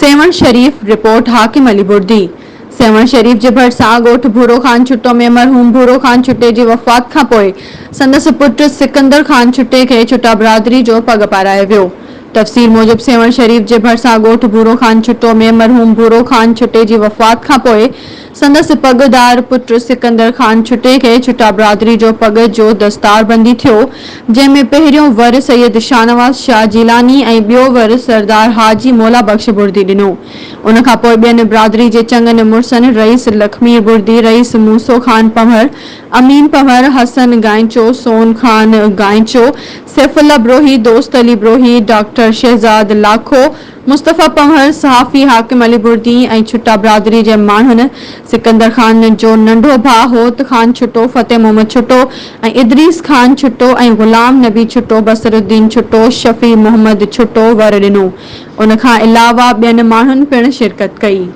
Sehwan Sharif, report, Hakim Ali Bardi, Sehwan Sharif جي ڀرسان ڳوٺ ڀورو خان ڇٽو ۾ مرحوم ڀورو خان ڇٽي جي وفات کانپوء سندس پٽ سڪندر خان ڇٽي کي ڇٽا برادري جو پڳ پارايو ويو. تفصيل موجب سيوهڻ شريف جي ڀرسان ڳوٺ ڀورو خان ڇٽو ۾ مرحوم ڀورو خان ڇٽي جي وفات کانپوء سندس پڳ دار پٽ سڪندر خان ڇٽي کي ڇٽا برادري جو پڳ جو دستار بندي ٿيو جنهن ۾ پهريون ور سيد شاهنواز شاهه جيلاني ۽ ٻيو ور سردار حاجي مولا بخش بڙدي ڏنو. ان کان پوء ٻين برادري جي چڱن مڙسن رئيس لکمير بڙدي، رئيس موسو خان پنهور، امين پنهور، حسن گائنچو، سون خان گائنچو، سيف الله بروهي، دوست علي بروهي، ڊاڪٽر شهزاد لاکو، مصطفيٰ پنهور، صحافي حاڪم علي بڙدي ۽ ڇٽا برادري جي ماڻهن سڪندر خان جو ننڍو ڀاء هوت خان ڇٽو، فتح محمد ڇٽو ۽ ادريس خان ڇٽو ۽ غلام نبي ڇٽو، بصرالدين ڇٽو، شفيع محمد ڇٽو ور ڏنو. ان کان علاوه ٻين ماڻهن پڻ شرڪت ڪئي.